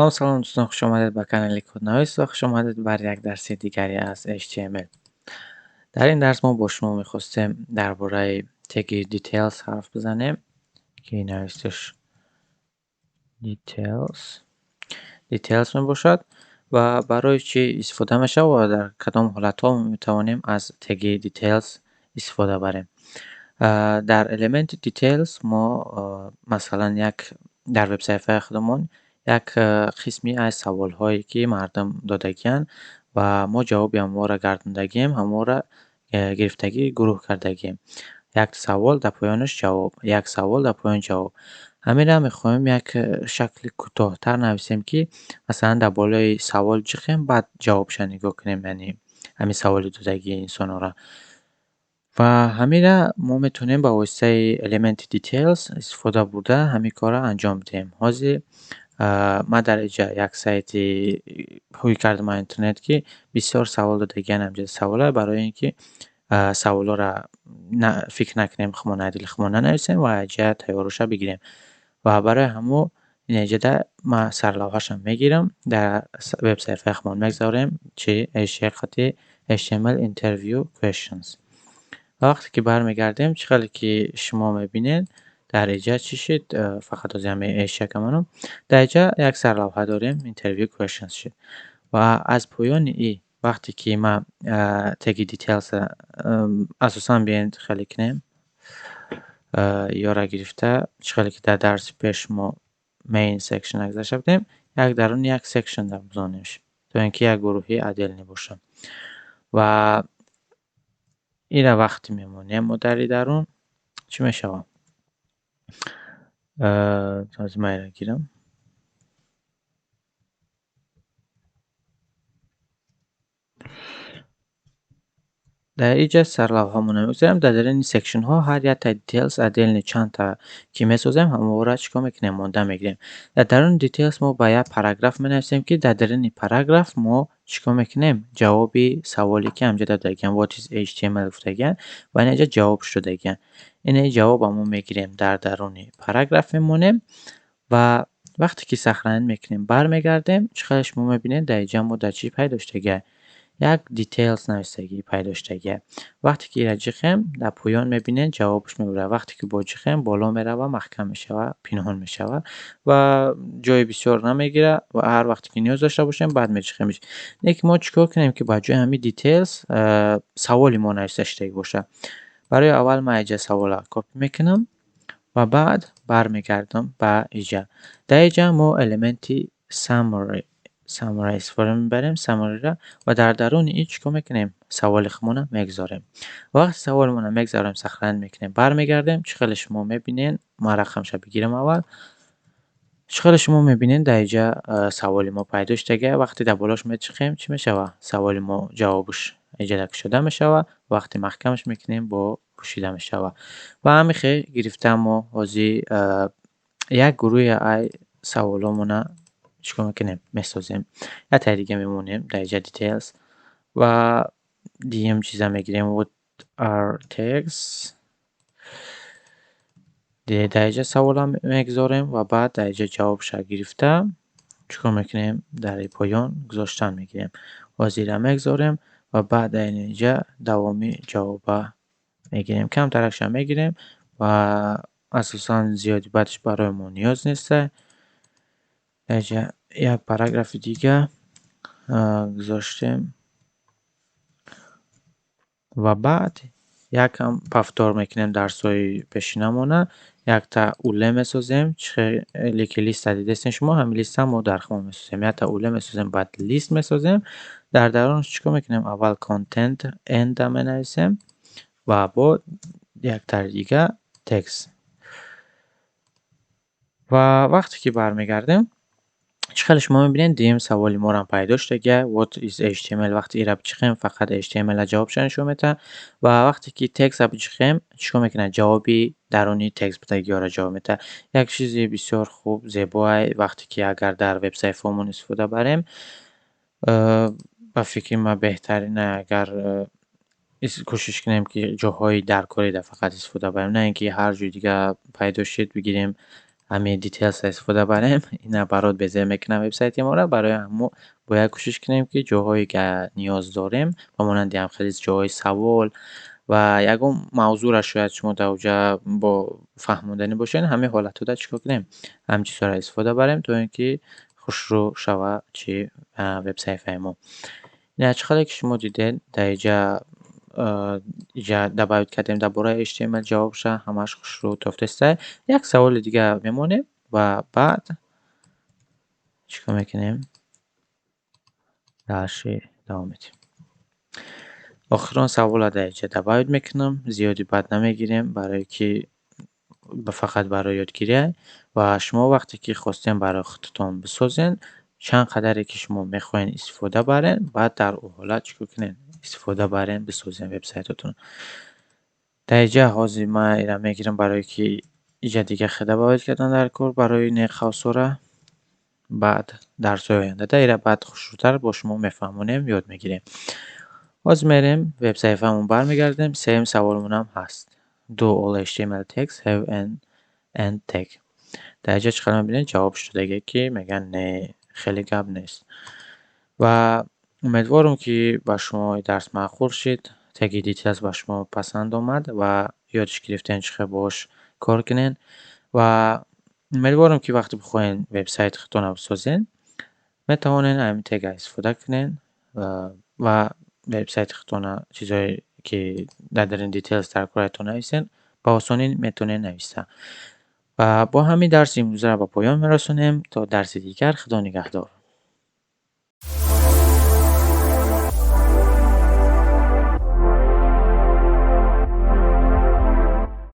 Салом, салом дӯстон, хуш омадед ба канали Коднавис ва хуш омадед бар як дарси дигаре аз HTML. Дар ин дарс мо бо шумо мехостем дар бораи теги details ҳарф бизанем, ки навишташ details, details мебошад ва барои чӣ истифода мешавад ва дар кадом ҳолатҳо метавонем аз теги details истифода барем. Дар элементи details мо, масалан, як дар вебсайфаи худамон як қисме аз саволҳое ки мардум додагианд ва мо ҷавоби ҳамонро гардондагием, ҳамонро гирифтагӣ гурӯҳ кардагием. Як савол дар поёнаш ҷавоб, як савол дар поён ҷавоб. Ҳаминро мехоҳем як шакли кӯтоҳтар нависем, ки масалан дар болои савол ҷиқем, баъд ҷавобша нигоҳ кунем, яъне ҳамин саволи додагии инсонҳоро. Ва ҳаминро мо метавонем ба воситаи элементи details истифода бурда ҳамин корро анҷом диҳем. Ҳозир ман дар инҷа як сайти ҳуй кардам аз интернет, ки бисёр савол додагианд, ҳамҷода савола, барои ин ки саволҳоро фикр накунем, худмон аз дили худмон нанависем ва инҷа тайёруша бигирем. Ва барои ҳамо инҷода ман сарлавҳаашам мегирам, дар вебсайтҳои худмон мегузорем, чи HTML interview questions. Ва вақте ки бармегардем, чӣ хеле ки шумо мебинед, дар инҷа чӣ шуд, фақат ҳозир ҳамин H1 манам. Дар инҷа як сарлавҳа дорем, interview questions шуд. Ва аз поёни и вақте ки ман теги details асосан биёед хеле кунем, ёра гирифта, чӣ хеле ки дар дарси пеш мо main section гузашта будем, як даруни як section бизонемш, то ин ки як гурӯҳи отдельный бошад. Ва инро вақте мемонем мо дар дарун, чӣ мешавад? Ҳозир ман инро гирам. Дар инҷа сарлавҳаамонро мегузорем. Дар даруни section ҳо ҳар якта details отдельный чандта ки месозем, ҳамонро чӣ кор мекунем? Монда мегирем. Дар даруни details мо ба як параграф менависем, ки дар даруни параграф мо чӣ кор мекунем? Ҷавоби саволе ки ҳамҷо додагианд, what is HTML гуфтагианд ва инҷа ҷавобш додагианд. Ин ҷавобро мо мегирем, дар даруни параграф мемонем ва вақте ки сохранить мекунем, бармегардем, чӣ хеле шумо мебинед, дар инҷа мо дар чӣ пайдо шудагиа? Як details навистагӣ пайдо шудагиа. Вақте ки инро ҷиқем, дар поён мебинед, ҷавобаш мебарад. Вақте ки бо ҷиқем, боло мерава, маҳкам мешавад, пинҳон мешавад ва ҷои бисёр намегирад ва ҳар вақте ки ниёз дошта бошем, баъд меҷиқемш. Не ки мо чӣ кор кунем, ки ба ҷои ҳамин details саволи мо нависта шудагӣ бошад. Барои аввал ман инҷа саволро копӣ мекунам ва баъд бармегардам ба инҷа. Дар инҷа мо элементи summary истифода мебарем, summary-ро, ва дар даруни ин чӣ кор мекунем? Саволи худмонро мегузорем. Вақте саволмонро мегузорем, сохранить мекунем, бармегардем, чӣ хеле шумо мебинед, ман рақамша бигирам аввал. Чӣ хеле шумо мебинед, дар инҷа саволи мо пайдо шудагиа. Вақте дар болош мечиқем, чӣ мешавад? Саволи мо ҷавобаш инҷа кушода мешавад, вақте маҳкамаш мекунем, бо пӯшида мешавад. Ва ҳамин хел гирифта мо ҳозир як гурӯҳи ай саволҳомонро чӣ кор мекунем? Месозем. Як таи дига мемонем дар инҷа details ва дуюм чиза мегирем, what are tags. Дар инҷа саволро мегузорем ва баъд дар инҷа ҷавобша гирифта чӣ кор мекунем? Дар поён гузоштан мегирем. Ҳозир инро мегузорем ва баъд дар инҷа давоми ҷавоба мегирем. Камтаракша мегирем ва асосан зиёди баъдаш барои мо ниёз нест. Дар инҷа як параграфи дига гузоштем ва баъд якам повтор мекунем дарсҳои пешинамона. Якта ul месозем, чӣ хеле ки листа дидестем шумо, ҳамин листа мо дар худмон месозем. Якта ul месозем, баъд лист месозем. Дар дарунаш чӣ кор мекунем? Аввал content end менависем ва бо яктаи дига text. Ва вақте ки бармегардем, чӣ хеле шумо мебинед, дуюм саволи моро пайдо шудагиа, what is HTML. Вақте инро биҷиқем, фақат HTML ҷавобша нишон медиҳад ва вақте ки текстро биҷиқем, чӣ кор мекунад? Ҷавоби даруни текст будагиҳоро ҷавоб медиҳад. Як чизи бисёр хуб, зебоай, вақте ки агар дар вебсайтҳомон истифода барем, ба фикри ман беҳтарин агар кӯшиш кунем, ки ҷоҳои даркорида фақат истифода барем, на ин ки ҳар ҷои дига пайдо шуд бигирем. Ҳамин details истифода барем, ина барот безеб мекунад вебсайти моро. Барои ҳамо бояд кӯшиш кунем, ки ҷоҳое ки ниёз дорем, ба монанди ҳам хеле ҷоҳои савол ва ягон мавзӯъро шояд шумо дар оҷа бо фаҳмонданӣ бошед, ҳамин ҳолатҳода чӣ кор кунем? Ҳамин чизҳоро истифода барем, то ин ки хушрӯ шава чи вебсайфаи мо. Ина, чӣ қадар ки шумо дидед, дар иҷа иҷа добавить кардем дар бораи HTML, ҷавобша ҳамаш хушрӯ тофтеста. Як саволи дига мемонем ва баъд чӣ кор мекунем? Дальше давом медиҳем. Охирон савола дар иҷа добавить мекунам, зиёди бад намегирем, барое ки фақат барои ёдгирия. Ва шумо вақте ки хостем барои худтон бисозен, чанд қадаре ки шумо мехоҳед истифода барен, баъд дар ӯ ҳолат чӣ кор кунед? Истифода барен, бисозен вебсайтотонро. Дар иҷа ҳозир ман ира мегирам, барое ки иҷа дига хел добавить кардан дар кор барои не қавсора. Баъд дарсҳои ояндада ира баъд хушрӯтар бо шумо мефаҳмонем, ёд мегирем. Ҳозир мерем вебсайфамон, бармегардем. Сеюм саволмонам ҳаст: Do all HTML tags have an end tag? Дар иҷа чӣ қадар мебинед, ҷавоб шудагие, ки мегӯянд не, хеле гап нест. Ва умедворам, ки ба шумо дарс маъқул шид, теги details ба шумо пасанд омад ва ёдш гирифтем, чӣ хел бош кор кунед. Ва умедворам, ки вақте бихоҳед вебсайти худтонро бисозед, метавонед ҳамин тега истифода кунед ва вебсайти худтонро, чизҳое ки дар даруни details дар кораятон нависед, ба осонӣ метавонед нависа. Ва бо ҳамин дарси имрӯзаро ба поён мерасонем. То дарси дигар, Худо нигаҳдор.